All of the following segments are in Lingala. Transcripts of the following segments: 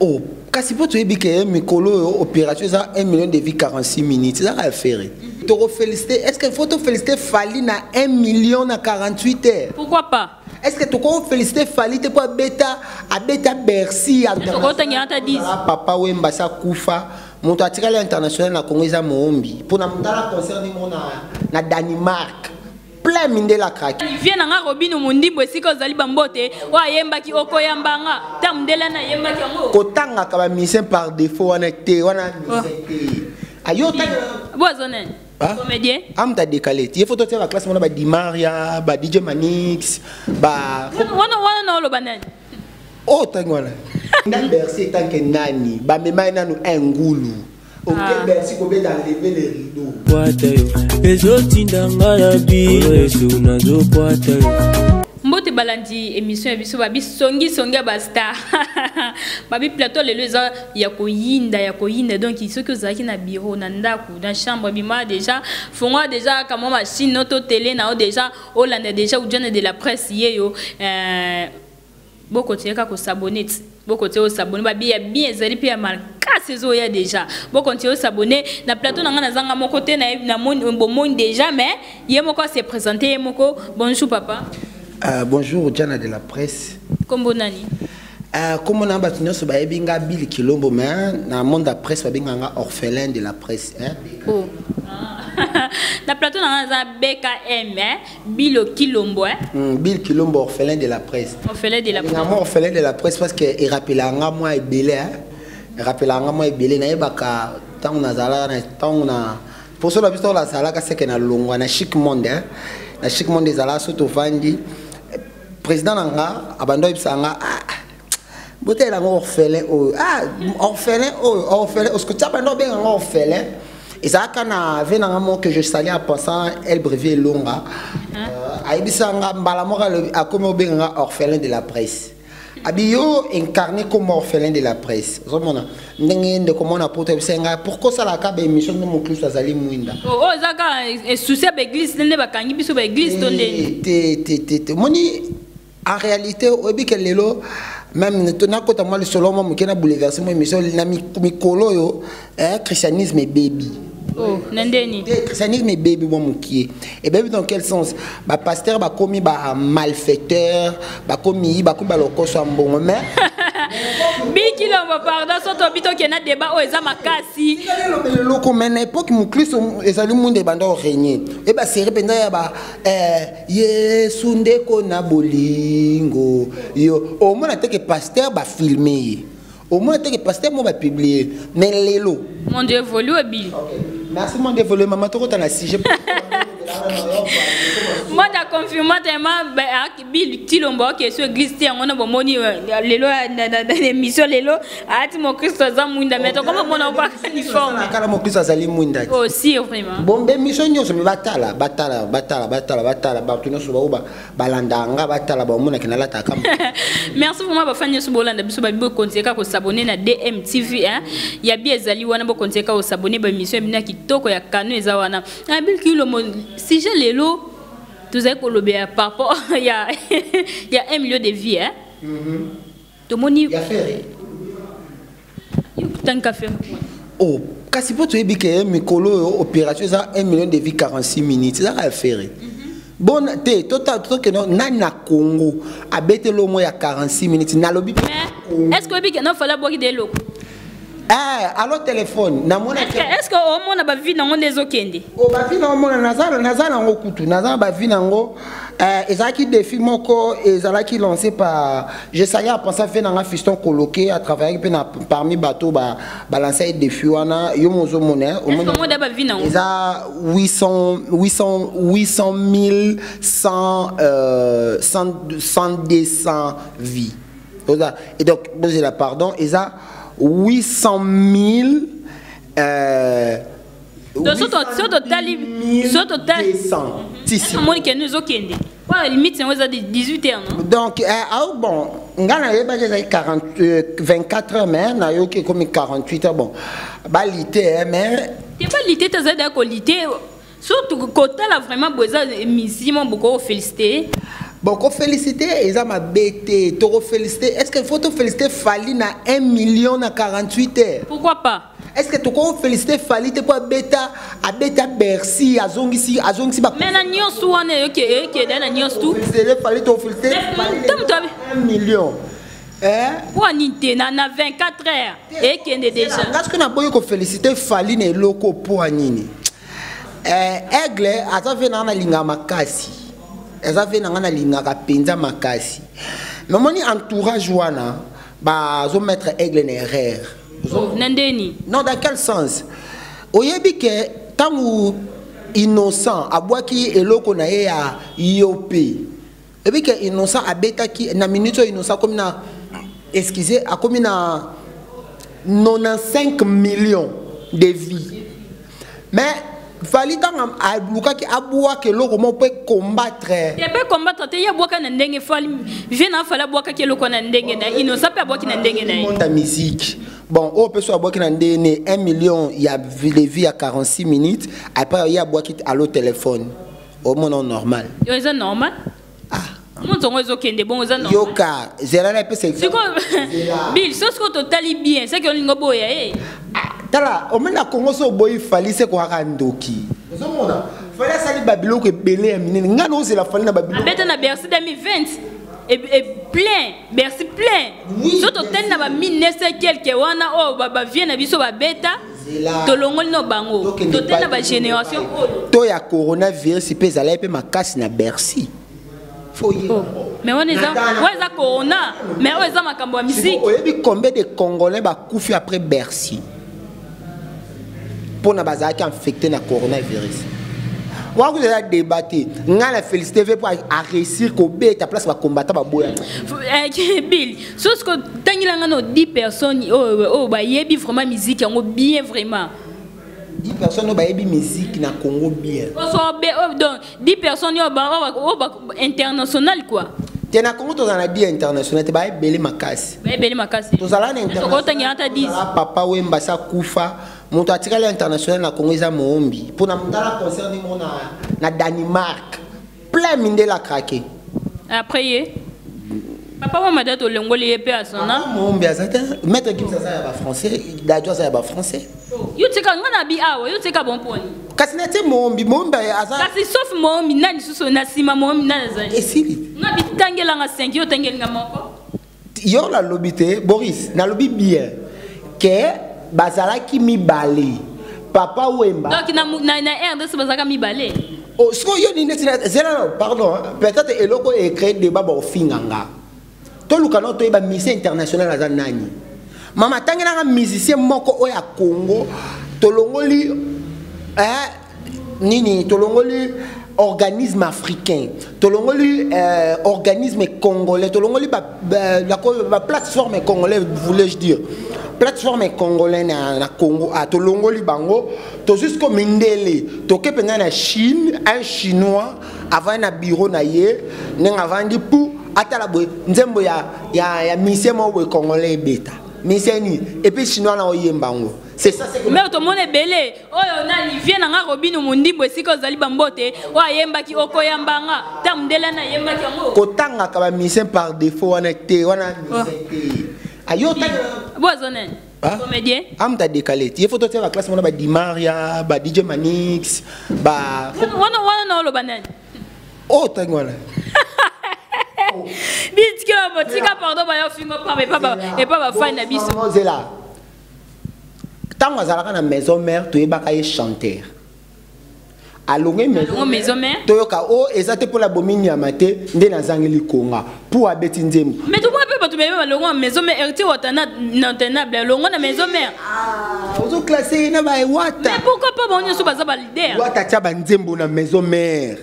Oh, kasi mpo toyebi ke mikolo oyo opération eza 1 million de vie 46 minutes, ezaka ya Ferre. Tokofélicité, est ce que faut tofélicité Fally na 1 million na 48 heures? Pourquoi pas? Est ce que tokofélicité Fally te mpo abeta Bercy? Tokotangela ata 10. Papa Wemba sa kufa, moto atikali international na Congo eza Moombi, mpona motala concert ndenge na Danemark, plein mindele akraki. Vie na nga Robino Mondimbo, esika ozali, bambote. Oyo ayembaki okoyambanga ta mondele wana, ayembaki yango. Kotangaka bamusicien par défaut wana te, wana musicien te, ayo. Bo aza nani? Comédien. Amuta décalé, ye faut totia baclasse mona badimaria, ba DJ Manix, ba Wana wana na oloba nani? Oyo ntangi wana na Bercy etanke nani, bamema ye nanu un ngulu oke. Ah. Bercy kobeta lever le rideau. Kwata yo ezotinda nga na bino, Yesu, nazokwata yo. Mbote balandi émission ya biso, babi songisongi ya bastar, babi plateau. Lelo eza ya koyinda, ya koyinda. Donc soki ozalaki na bureau, na ndako, na chambre, bima déjà, fongola déjà kamwa machine no to télé na yo déjà, olanda déjà Ujana de la presse ye yo. Bokontinue kaka kos'abonner ti bokontinue kos'abonner. Babi ya bien ezali mpe ya makasi ezoya déjà. Bokontinue kos'abonner na plateau na ngai. Nazanga moko te na bomoni déjà, mais ye moko ase présente ye moko. Bonjour papa. Bonjour Jana de la presse. Kombo nani? Kombo na bato nyonso bayebi nga Bill Kilombo, mais na monde ya presse babenga nga orphelin de la presse, hein? Oh. Ah. Na plateau na ngai naza BKM, eh? Bilo Kilombo, eh? Bill Kilombo, orphelin de la presse. Orphelin de la Nga mwa orphelin de la presse parce que erappelaka nga mwa ebele, hein? Erappelaka nga mwa ebele. Nayebaka ntango nazalaka na ntango na poso na biso, ntango nazalaka seke na longwa na Chic Monde, hein? Na Chic Monde ezalaka so tovandi, président na nga abanda oyebisa nga: "Ah, botela yango orphelin oyo, ah, orphelin oyo, orphelin oske tia." Banda obenga nga orphelin, ezalaka na ve na nga moko que je salue en passant, El Brevier Elonga. Ayebisa nga mbala moko, akomi obenga nga orphelin de la presse. Abi yo incarné comme orphelin de la presse, ozomona ndenge ndeko mwana poto ayebisa nga pourquoi osalaka baémission nde mokristo azali mwinda. Oyo eza kaka souci ya baeglise nde bakangi biso baeglise to ndeni? Te, te, te, te. Moni, en réalité oyebi ke lelo même nakota mwa lisolo mwa moke na bouleverse mwa émission na mikolo oyo, christianisme ebebi. Oh, na ndeni? Te, christianisme ebebi mwa mokie. Ebebi dans quel sens? Bapasteur bakomi bamalfaiteur, bakomi balokoso ya mbongo, mais Bikilombo, pardon, so tobi tokenda débat oyo eza makasi. Elobela eloko, mais na époque mokristo ezali mwinda ebanda orégner, ebaseri mpenza ya ba Yesu ndeko na bolingo yo, omona teke pasteur bafilme ye, omona teke pasteur mo bapublie. Mais lelo Monde évolue, ebili. Merci, monde évolue. Mama, tokota na sujet. Monde aconfirma tellement Bill Tilombo oke so église te. Yango na bomoni lelo na émission lelo ati mokristo aza mwinda, mais tokoma mona okaka uniforme. Kala mokristo azali mwinda te. Aussi vraiment. Bon, bémission nyonso me batala, batala, batala, batala, batala, bato nyonso bao balandaka nga, batala, baomonaki nalataka. Merci vraiment, bafani nyonso bolanda biso. Babi bokontinue kaka kos'abonner na DMTV, hein? Ya bi ezali wana, bokontinue kaka kos'abonner. Baémission ya bino ya kitoko ya kano eza wana. Bill Kilombo, sujet lelo tozali kolobela par rapport ya 1 million de vie, hein? Tomoni Ya Ferre. Tanka Ferre. Oh, kasi mpo toyebi ke mikolo oyo opération eza 1 million de vie 46 minutes, ezaka ya Ferre. Bon, te, tokende nani na Congo abeteli omo ya 46 minutes, nalobi. Mais est ce que oyebi ke no Fally abwaki de eloko? Eh, alo téléphone namona. Est ce que omona bavues nango nde ezokende? O, bavues nango mona, naza nango kutu, naza na bavues nango. Ezalaki défi moko ezalaki lancé par, je salue en passant fe nanga Fiston Koloke, atravaillaki mpe na parmi bato balancer ye défi wana. Yo mozomona. Omona bavues nango. Eza 800 800 800 100 100 100 200 vues. Et donc bozela, pardon, eza 800 000 Donc so totali 200. Omoni kende ezokende wana, limite yango eza 18 heures, non? Donc ah, bon, nga nayebaki ezalaki 40, 24 heures, mais nayoki ekomi 48 heures. Bon, balite, mais te, balite te, ezali daya kolite. Surtout kotala vraiment boye, eza misimo boko félicité. Bon, kofélicité eza mabe te. Tokofélicité, est ce que faut tofélicité Fally na 1 million na 48 heures? Pourquoi pas? Est ce que tokofélicité Fally te mpo abeta Bercy, azongisi ba Mais na nyonso wana eyokende na nyonso tu. Félicité Fally, tofélicité Ntango 1 million, eh? Po nini te na 24 heures ekende déjà? Nga soki naboyi kofélicité Fally na eloko, mpo ya nini? Aigle aza ve nanga nalingaka makasi, aza ve nanga nalingaka mpenza makasi, mais omoni entourage wana bazomettre Aigle na erreur. Oh, na ndeni? Non, dans quel sens? Oyebi ke ntango Innocent abwaki eloko na ye ya yo mpe, oyebi ke Innocent abetaki na minute oyo, Innocent akomi na, excusez, akomi na 95 millions de vues. Mais Fally, ntango alukaki abwaka eloko moko mpo combattre Te, mpe combattre te. Ye abwaka na ndenge Fally vie na Fally, abwakaki eloko na ndenge na Innocent, mpe abwaki na ndenge na ye. Monde ya musique, bon, oyo mpe so abwaki na ndenge 1 million ya de vues ya 46 minutes, après ye abwaki allo téléphone, omona normal? Yo, eza normal. Ah. Monzongo ezokende bongo, eza normal. Yoka, zela na epesa. Sikoyo Bill, so sikoyo totali bien, seke olingo boya ye. Tala, omoni na Kongo, so oboyi Fally, se kokaka ndoki. Ozomona Fally asali babiloko ebele ya minene. Ngai na ozela Fally na babiloko. Abeta na Bercy 2020 et plein Bercy, plein. Oui, so totali na ba 1900 quelque wana oyo bavie na biso babeta, Zela. tolongoli no bango, Tokende totali na pa- bagénération oyo. To ya coronavirus mpe ezalaki mpe makasi na Bercy. Faut oyeba. Oh. Mais wana eza corona, mais oyo eza makambo ya musique. Oyebi combien de Congolais bakufi après Bercy mpona bazalaki infecté na coronavirus? Wana kuta eza débat te. Ngai na félicité ve mpo aréussir kobeta place bakombata baboya. Bill, so siko tangilanga no 10 personnes oyo bayebi vraiment musique yango bien, vraiment. 10 personnes oyo bayebi musique na Congo bien? Donc 10 personnes oyo international quoi. Te, na Congo tozala na 10 international te, bayebele makasi. Bayebele makasi. Tozala na Tokotangela ata 10. Papa Wemba sa kufa, moto atikali international na Congo eza Moombi, mpona moto ala concert ndenge na Danemark, plein mindele akrake. Après ye Papa Wemba da, tolongoli ye mpe asona. Moombi aza te, Maître Gims aza ya bafrançais, Dadju aza ya bafrançais. Yo tika nga na bi awa, yo tika bon poni. Kasi na tie Moombi, Moombi aza. Kasi sauf Moombi, nani susu na nsima Moombi, nani azali? Esili. Nga bitangelanga 5, yo otangelinga moko. Yo nalobi te, Boris, nalobi bien ke bazalaki mibale, Papa Wemba. Donc na RDC bazalaka mibale? Oh, sikoyo yo nini neti zela, pardon, peut-être eloko ecrée débat, baofinga nga. Toluka no toyeba musicien international aza nani. Mama, atangelaka musicien moko oyo ya Congo, tolongoli nini, tolongoli organisme africain, tolongoli organisme congolais, tolongoli ba plateforme congolais, voulais-je dire plateforme congolais na Congo. Ah, tolongoli bango, tozwi mindele, toke mpenza na Chine. Un Chinois avandi na bureau na ye, ndenge avandi pu atala boye, nzembo ya musicien moko boye congolais ebeta, musicien nini, et puis Chinois na oyemba yango. C'est ça, c'est que Mais tomona ebele oyo nani, vie na nga Robino Mondimbo, esika ozali, bambote, oyo ayembaki okoyambanga ta mondele na ayembaki yango. Kotangaka bamusicien par défaut wana te, wana musicien te. Ayo tanga. Bo aza nani? Ah? Comédien. Amuta décalé, ye faut totia baclasse mona, badimaria, ba DJ Manix, ba Wana na oloba nani? Oyo ntangi wana. Bitikela botika, pardon, baya ofingo pamba epa bafani na biso. Zela, ntango azalaka na Maison Mère, toyebaka ye chanteur. Alonge. Alongo Maison Mère. Toyoka o eza te mpola bomi nyama te, nde nazangeli konga mpo abeti nzembo. Mais tomona mpe bato bebe balongo na Maison Mère, Héritier Watanabe alongo na Maison Mère. Ozoclasse ye na baewata. Mais pourquoi pas? Bango nyonso baza baleader. Wata atia banzembo na Maison Mère,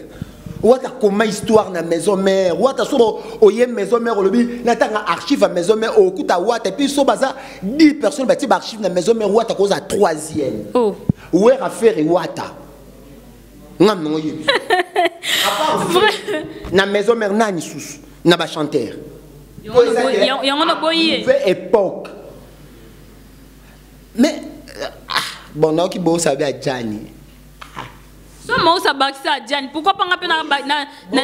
wata koma histoire na Maison Mère. Wata so oye Maison Mère, olobi natanga archive ya Maison Mère, okuta wata. Et puis so baza 10 personnes batie baarchive na Maison Mère, wata koza troisième. Oh. Wera, Ferre, wata, ngam nango yebi na Maison Mère nani susu na bachanteur? Yango na boyi ye. Nouvelle époque, mais ah, bon, nayoki bosabi ajani. So mausa bakisa Adjani, pourquoi pas nga mpe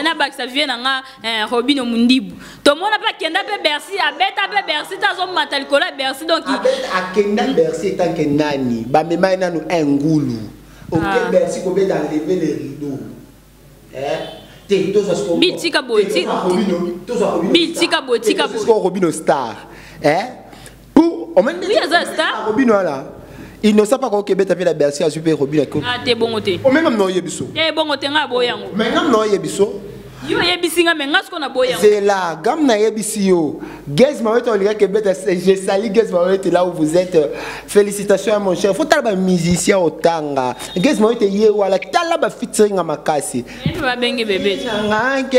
nabakisa vie na nga Robino Mundibu? Tomona mpe akenda mpe Bercy, abeta mpe Bercy te, azomata likolo ya Bercy, donc akenda Bercy etanke nani bamema ye nanu un ngulu oke Bercy kobeta lever le rideau. Te, tozwa sikoyo. Bill, tika boye, Bill, tika boye, tika boye. Sikoyo Robino star, eh? Pour omoni. Oui, aza star. Robino wana, Innocent mpa kokebeta mpe na Bercy, azwi mpe Robino. Ah, te, bongo te. Omenga na oyebi so. Te, bongo te, nga boya yango. Mais ngam na oyebi so. Yo oyebisi nga, me nga sikoyo na boya yango. Zela, gam nayebisi yo. Gaz Mawete olingaki ebeta. Je salue Gaz Mawete là où vous êtes. Félicitations à mon cher. Faut tala bamusicien otanga Gaz Mawete ye wala, tala bafeaturing ya makasi. Ye mpe babenge bebe. Ngange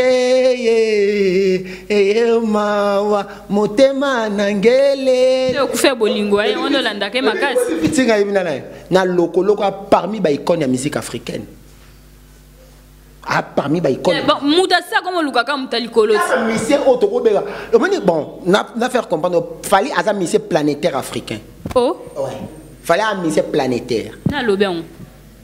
ye mawa motema na ngele. Te, okufa ya bolingo ye wana, olandaka ye makasi. Featuring ayebi na ye na lokoloko a parmi baicône ya musique africaine, a parmi baicône. Eh, bon, moto asisa komo olukaka moto ya likolo ti. Aza musicien oyo tokobenga, omoni, bon, na faire comprendre, Fally aza musicien planétaire africain. O. Ouais. Fally aza musicien planétaire. Nalobi yango.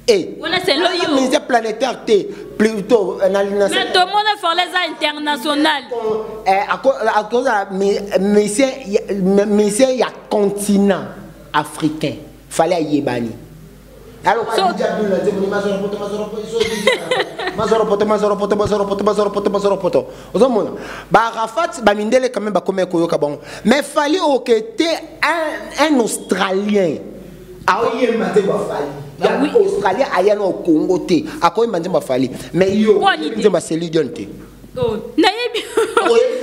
Eh, Wana selo aza yo. musicien planétaire te, plutôt Mais tomona Fally eza international. Akozala musicien ya continent africain. Fally ayebani. Alors, mazoro poto, mazoro poto, mazoro poto, mazoro poto, mazoro poto, ozomona baarafat, bamindele quand même bakomi koyoka bango, mais Fally oke te, un Australien aoyemba nzembo aFally. Ah oui. Australien aya na Congo te, akoyemba nzembo aFally, mais yo Pwani te. nzembo aCéline Dion te. Oh, nayebi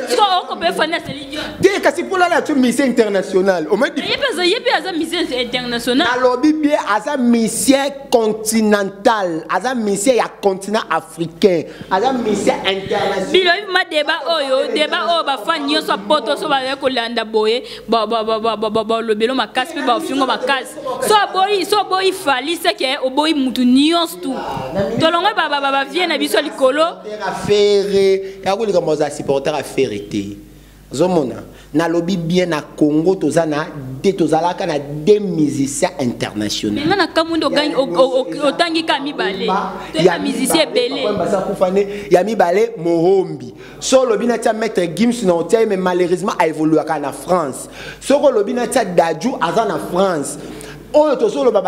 siko okope Fally na Céline Dion. Te, kasi mpo lala ti musicien international omedi. Ye mpe aza musicien international. Nalobi bien, aza musicien continental, aza musicien ya continent africain, aza musicien international. Bilo ma débat oyo, débat oyo, bafani nyonso ya poto so bazali kolanda boye, balobelo makasi mpe bafingo makasi. So oboyi, so oboyi Fally, seke oboyi mutu nyonso tu. Tolongwe bavie na biso ya likolo. Affaire ya kolika, oza supporter, affaire te. Ozomona, nalobi bien, na Congo toza na de, tozalaka na deux musiciens internationaux. Nga na kamwe nde otangi ka mibale, toyeba musicien ebele. Kufane ya mibale, Mohombi. So olobi natia Maître Gims na otia ye, mais malheureusement aévoluaka na France. Soki olobi natia Dadju, aza na France. Oyo tozoloba,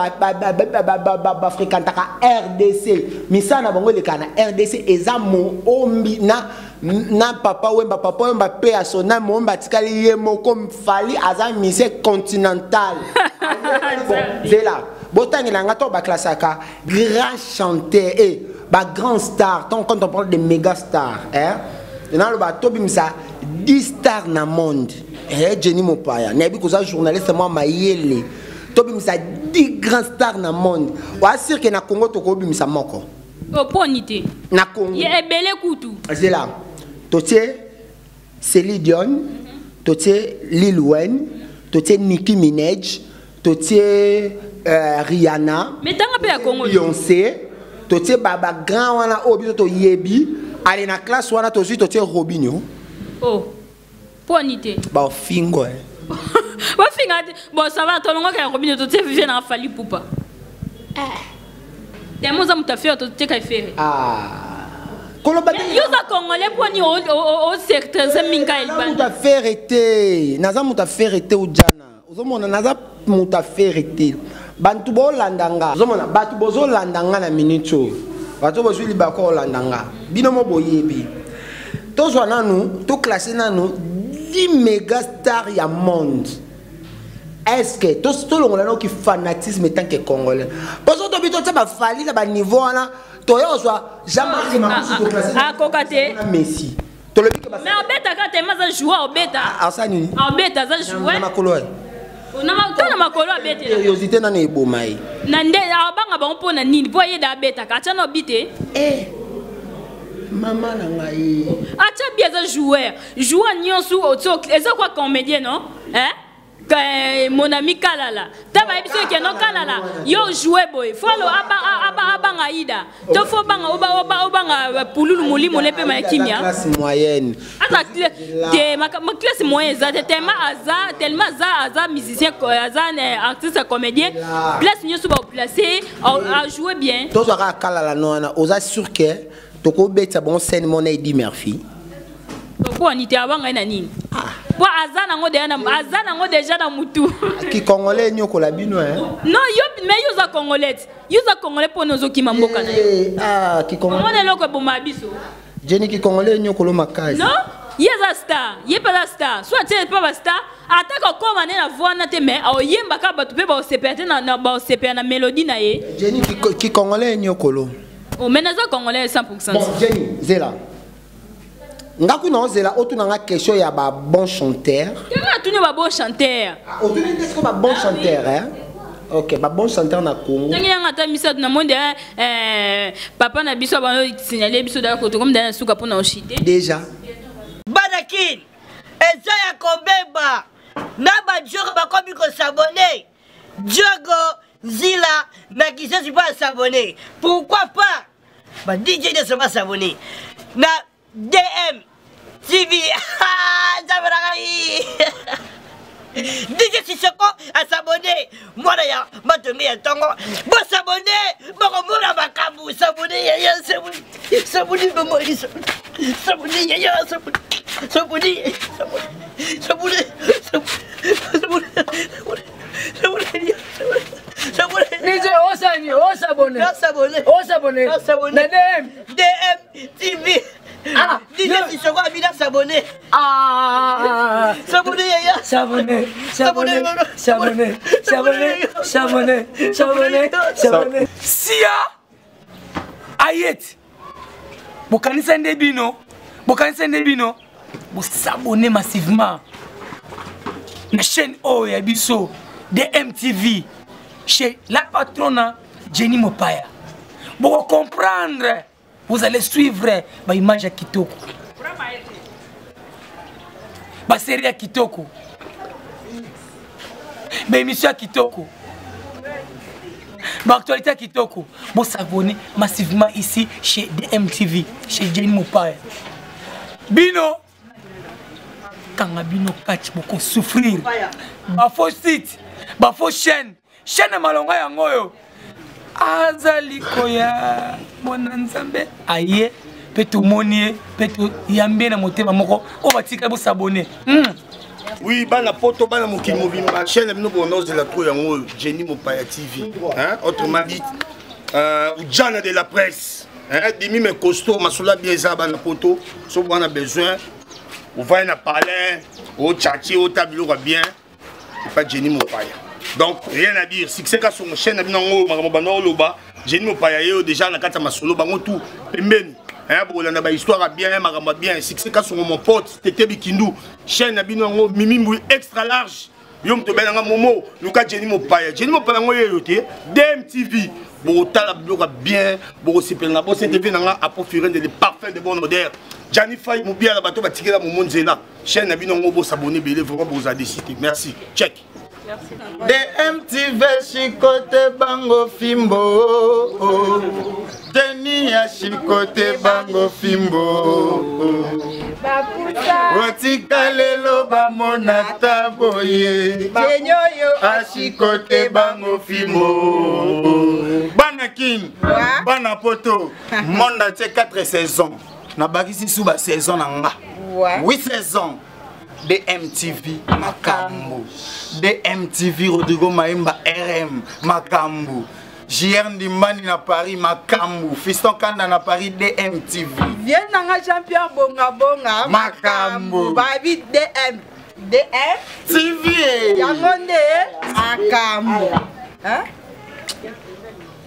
bafréquentaka RDC, misala na bango elekaka na RDC, eza Mohombi na Papa Wemba. Papa Wemba mpe ya sona, Mohombi atikali ye moko. Fally aza musicien continental. Bon, zela, botangela nga to baklasaka grand chanteur et bagrand star. Tant quand on parle de méga star, hein, naloba tobimisa 10 stars na monde. Jenny Mopaya, nayebi koza journaliste mwa mayele. Tobimisa 10 grand stars na monde, oasire ke na Congo tokobimisa moko. Oponi te. Na Congo. Ye ebele kutu. Zela, totie Céline Dion, totie Lil Wayne, totie Nicki Minaj, totie Rihanna. Mais tanga mpe ya Congo. Beyoncé, totie bagrand wana oyo biso toyebi. Ale na classe wana tozwi, totie Robinio. Oh, poni te. Bafingo, eh. Bafinga te. Bon, ça va, tolongwaka ya Robinio, totie vie na Fally Ipupa. Temo oza moto affaire, totieka Ferre. Ah, koloba te. Yo oza Congolais, mponi osertrese mingi ya Naza moto libanda? affaire te, naza moto affaire te. Ojana, ozomona, naza moto affaire te. Bantu bolanda nga, ozomona, bato bozolanda nga na minute oyo, bato bozwi libako olanda nga, bino mo boyebi. Tozwa nanu, toclasse nanu 10 méga star ya monde. Est ce que tolongola noki fanatisme tant que Congolais? Poso tobi totia baFally na baniveau wana, toya kozwa Jean-Marc Makusu, toclasse Akoka te. na Messi, tolobi ke Mais obetaka te, ma aza joueur, obeta. Asa nini? Obeta, aza Na joueur. makolo ye. To na makolo abetela. Curiosité nano eboma ye. Na nde abanga bango mpo na nini? Mpo ayeda abetaka, atya na obi te. Eh, mama na ngai. Atya bi, aza joueur, joueur nyonso eza kwa comédien, non, hein? Eh, mon ami kalala ta bayebi soki keno kalala yo joue boye fo alo abanga ida to fo obanga obanga pululu molimo ne mpe ya kimia classe moyenne aza te ma classe moyenne eza te tellement aza tellement aza aza musicien aza eh, artiste comédien place nyonso baoplace ajoue bien tozwaka kalala no wana oza sûr que tokobetisa bango scène mona edi Murphy. Tokwani te abanga ye na nini? Po aza nango deja na aza nango deja na mutu. Ki congolais nyokola bino hein. Non yo mais yo za congolais. Yo za congolais po nozo kima mboka na yo. Eh, ah ki congolais. Omona eloko eboma biso. Jenny ki congolais nyokolo makasi. Non ye aza star ye mpe aza star so atie mpe ba star ata kokoma nde na voix wana te mais aoyemba kaka bato mpe baosepela te baosepela na mélodie na ye. Jenny ki congolais nyokolo. Oh, mais naza congolais 100%. Bon, Jenny, zela. Nga kuna ozela otuna nga question ya ba bon chanteur. Kama atuni ba bon chanteur. Ah, otuni nde siko ba bon ah, chanteur hein. Ok, ba bon chanteur na Congo. Tangi nanga ata misato na monde eh, eh papa na biso ba signaler biso da koto comme da suka pona oshite. Déjà. Bana kin eza ya kobeba na ba djoko bakomi ko s'abonner. Diogo Zila na Kisasi pas s'abonner. Pourquoi pas Ba DJ nyonso ba s'abonner. Na DM TV. Ah, Nzambe na ngai. DJ Sissoko a s'abonner. Mwana ya matonge ya ntongo. Bo s'abonner, bokomona makambo. S'abonner yaya, s'abonner. S'abonner maman, s'abonner yaya, s'abonner. S'abonner, s'abonner, s'abonner, s'abonner. DJ osani osabone osabone na DM DM TV Ah, DJ Sissoko abina s'abonner. Ah, s'abonner yaya. S'abonner, s'abonner, s'abonner, s'abonner, s'abonner, s'abonner, s'abonner. Sia ayet bokanisa nde bino bokanisa nde bino bosabone massivement na chaîne oyo ya biso dmtv chez la patrona jenny mopaya bokocomprendre vous allez suivre baimage ya kitoko baserie ya kitoko baémission ya kitoko baactualité ya kitoko bosabonne massivement ici chez dmtv chez jenny mopaya bino kanga bino kati bokosouffrir bafaux site bafaux chaîne chaîne ya malonga yango oyo azali koya mwana nzambe aye mpe tomoni ye mpe toyambi ye na motema moko oyo batikali bosabone hmm. Oui, bana poto, bana mokili mobimba, chaîne na bino bona ozela trop yango oyo, Jenny Mopaya TV. Hein, autrement dit, euh, Ujana de la presse. Hein, dimi mais costaud, masula bien eza bana poto, so bana besoin, ovandi na palais, otchachi, ota biloko bien, epa Jenny Mopaya. Donc rien à dire, succès ka son chaîne na bino yango makambo banda oloba, Jenny Mopaya ye déjà na kati ya masolo bango tout pembeni. Hein, bolanda ba histoire ya bien, makambo ya bien, succès ka son mon pote, Tete Bikindu, chaîne na bino yango Mimi Mbui extra large. Yo moto obela nga Momo, luka Jenny Mopaya. Jenny Mopaya yango yeyo te, DMTV. Bokotala biloko ya bien, bokosepela na bose TV na nga apo firende le parfum de bonne odeur. Gianni Fay Mubiala bato batikela Momo nzela. Chaîne na bino yango bosabonner ebele vraiment boza décité. Merci. Check. DMTV shikote bango fimbo Deni ya shikote bango fimbo Otika lelo bamona ta boye Ashikote bango fimbo Bana kin, bana poto, monde entier 4 saisons nabakisi su ba saison na nga 8 saisons DMTV Makambo DMTV Rodrigo Maimba RM Makambo JR Ndimbani na Paris Makambo Fiston Kanda na Paris DMTV Viens nanga Jean-Pierre Bonga Bonga Makambo Babi DM DM TV yango nde Makambo hein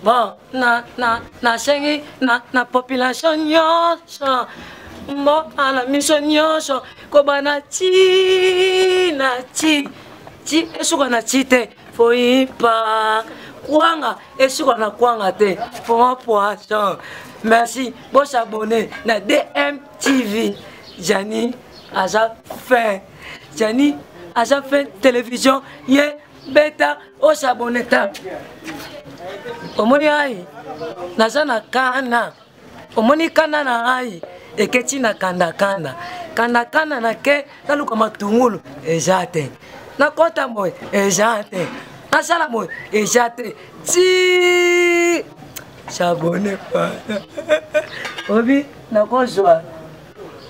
Bon, na na nasengi na na population nyonso mboka na miso nyonso kobana ti na ti ti esuka na ti te foyipa kwanga esuka na kwanga te foma poisson merci bosabone na dmtv jani aza fin jani. Aza fe télévision ye beta osabone ta. Omoni ai naza na kana, omoni kana na ai eketi na kandakanda kandakanda na ke naluka matungulu eza te, nakota boye eza te, nasala boye eza te, ti s'abonne pa obi nakozwa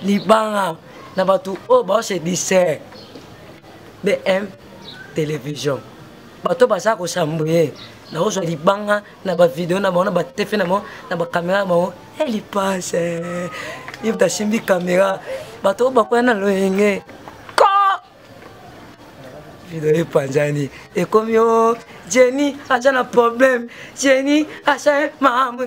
libanga na bato oyo baose distraire. BM télévision, bato baza kosambuye, nakozwa libanga na bavideo na bango, na batefe na bango, na bakamera na bango. Elipase ye asimbi kamera, bato oyo bakoya na loyenge ko video epanzani, ekomi o Jenny aza na problème, Jenny aza mamu.